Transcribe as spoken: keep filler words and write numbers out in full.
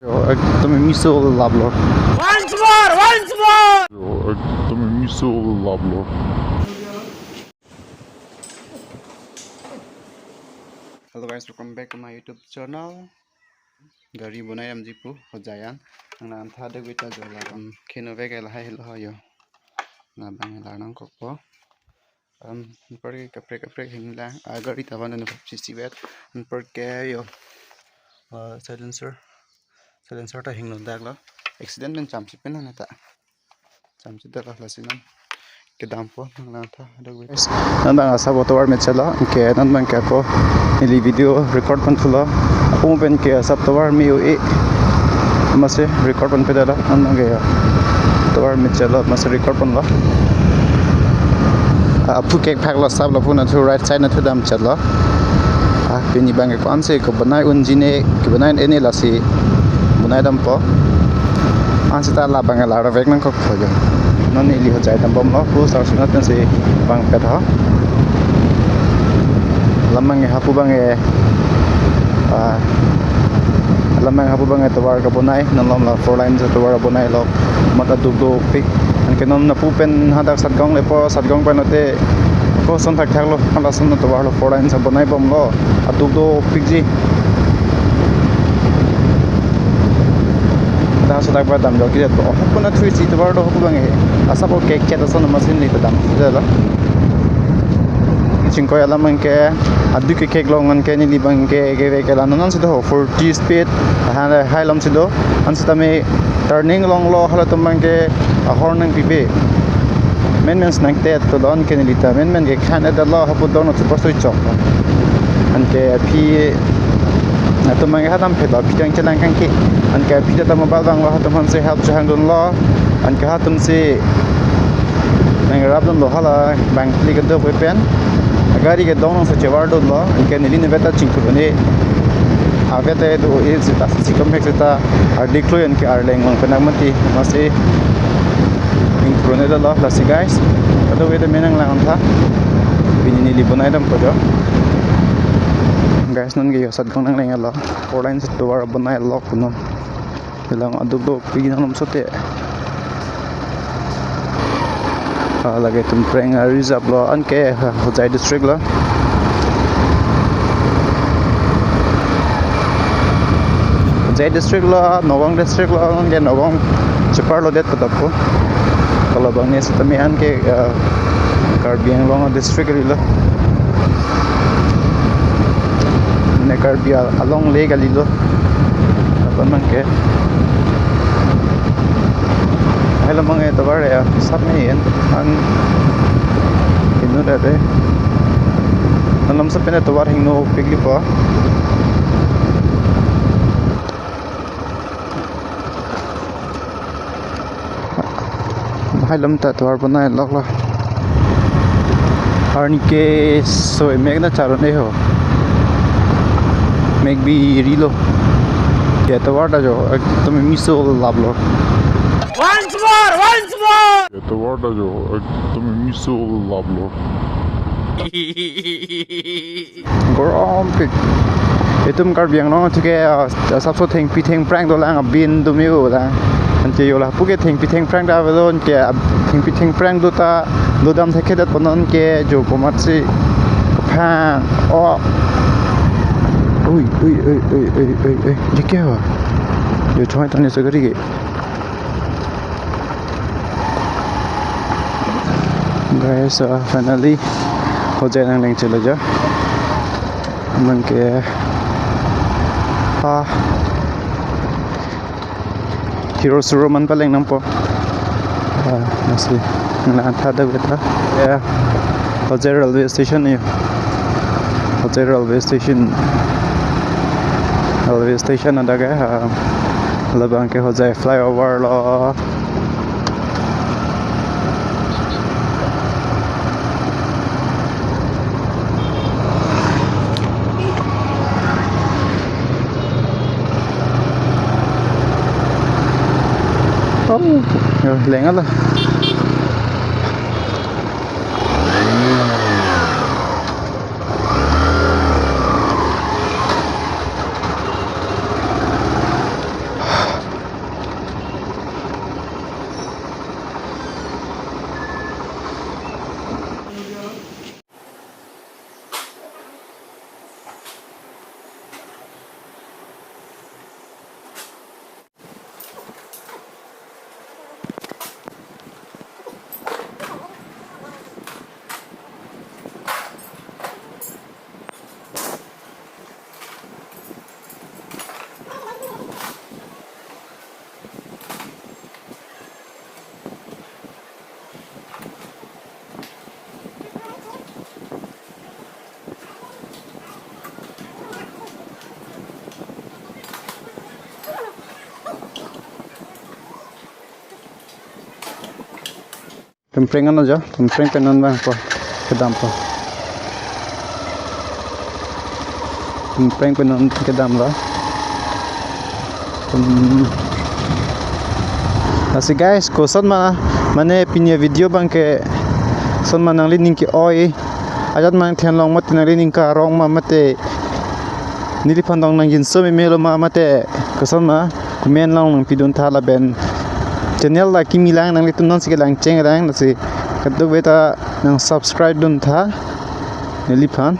Yo, ekdom miso laplo. Once more, once more. Yo, ekdom miso laplo. Hello guys, welcome back to my YouTube channel. Gari bonai damji pu Hojai an. Nang nang tha de guita jo la, um, keno vek lahai lo ho yo. Labang la nangkokpo. Um, anpar ke kaprek kaprek hinglang, ah, gari ta van na pap sisi bet. Anpar ke yo, ah, silencer, silencer ta hingno dak lo. Accident pen chamsi pen na ta. Chamsi dak lo, lasi non kedampo, nang nang tha, dak wes. Non bang asap tovar mechelo, ke non bang ke ako neli video record pon thulo. Ako pen ke asap tovar me-o-e. Masi record ponpe dala, non bang ke tovar mechelo, masi record ponlo. Ah, aphu kekphak lo, asap lapu nathu right side nathu damchelo. Ah, pini bang ke ko-ansi kebonai unji ne, kebonai un-e ne lasi bonai dampo. Ansi ta labang la ravek nangkokpo jo. Non neli Hojai dambomlo, pu sar sunat si bang pet ho. Labang ke hapu bang ke, ah, labang hapu bang ke tovar kebonai, non malom la four lane si tovar bonai lo, mat aduk dopik. Anke non lapu pen hadak Satgaon lepo, Satgaon pen ote koson thakthak lo, hala son tovar lo, four lane si bonai bomlo, aduk dopikji. Dak so dak ba damlo ke to. Hapu nathu si tovar do hapu bang ke. Asap ke kekhet ason machine li ta dam. Jalo. Chingkoi alam ke aduk kekek long anke neli bang ke kevek ke la non si do forty speed. Hana hai lam si do. Ansi tame turning longlo, halatum bang ke ahorn nangpipe. Menmen si nangtet to don ke neli ta. Menmen ke khan et lo, hapu don to paso chok. Anke aphi atum bang ke hadam phet lo, aphi tang chelang kangke. Anke aphi ta mobile bang lo, hatum hansi help chehang dunlo. Anke hatum si nangrap dunlo, hala bang kli kedo pen. Gari ke dong nang sa chevar dunlo, anke neli ne beta chingkuru ne. Aveta do e sita si komhek sita ardik lo, anke arleng long pen mati, masi chingkuru ne dalo, lasi guys. Kado weta menang lang tha. Pini neli bonai dampo jo. Guys, non ke yo Satgaon nangleng lo. Four lane si tovar bonai lok non. Bilang aduk dopik nang nom sote. Ah, lake Tumpreng, ah, reserve lo, anke, ah, Hojai district lo. Hojai district lo, Nagaon district lo, anke Nagaon chepar lo det patappo. Kalau bang ne sitame anke, ah, Karbi Anglong district ri lo. Ne Karbi a-, along le kali lo. Apot bang ke. Hello, mang e tovar ya. Sap me yen. An inu da de. Alam sa pen tovar hingno pikli po. Hai lam ta tovar bonai lok lo. Arni ke so mek na charo ne ho. Mek bi ri lo. Ke tovar ta jo ekdom miso laplo. Once more, once more. Ke tovar ta jo ekdom miso laplo. Gorom pik. Itum Karbi Anglong athu ke, ah, asapso thengpi thengphrang dolang, abin dum yo lang. Anke yo lapu ke thengpi thengphrang ta avelo, anke, ah, thengpi thengphrang do ta dodam thekthedet po non ke jo komatsi kaphang. Oh. Ui, ui, ui. Ye kya hua? Yo thoi tane sa gari ke. Guys, uh, finally, Hojai nangleng chelo jo. Mang ke, ah, Hero showroom an paleng nangpo. Ah, masih nang tha da beta. Ya, Hojai railway station ni. Hojai railway station. Railway station ada ke, ah, labang ke Hojai flyover lo. Oh, yo, leng ala. Pempreng ano jo, pempreng pen non bang po kedam po. Pempreng pen non kedam lo. Hmm. Lasi guys, koson ma, mane pini avideo abang ke, koson ma nanglining ke-oi ajat ma nangthenlong mate nanglining ke arong ma mate neliphan tong nangjinso meme lo ma mate koson ma comment along nangpidun tha lapen channel ta kimi lang, nanglitum nonsi kelang cheng lang, lasi kadokave ta nang subscribe dun tha neliphan.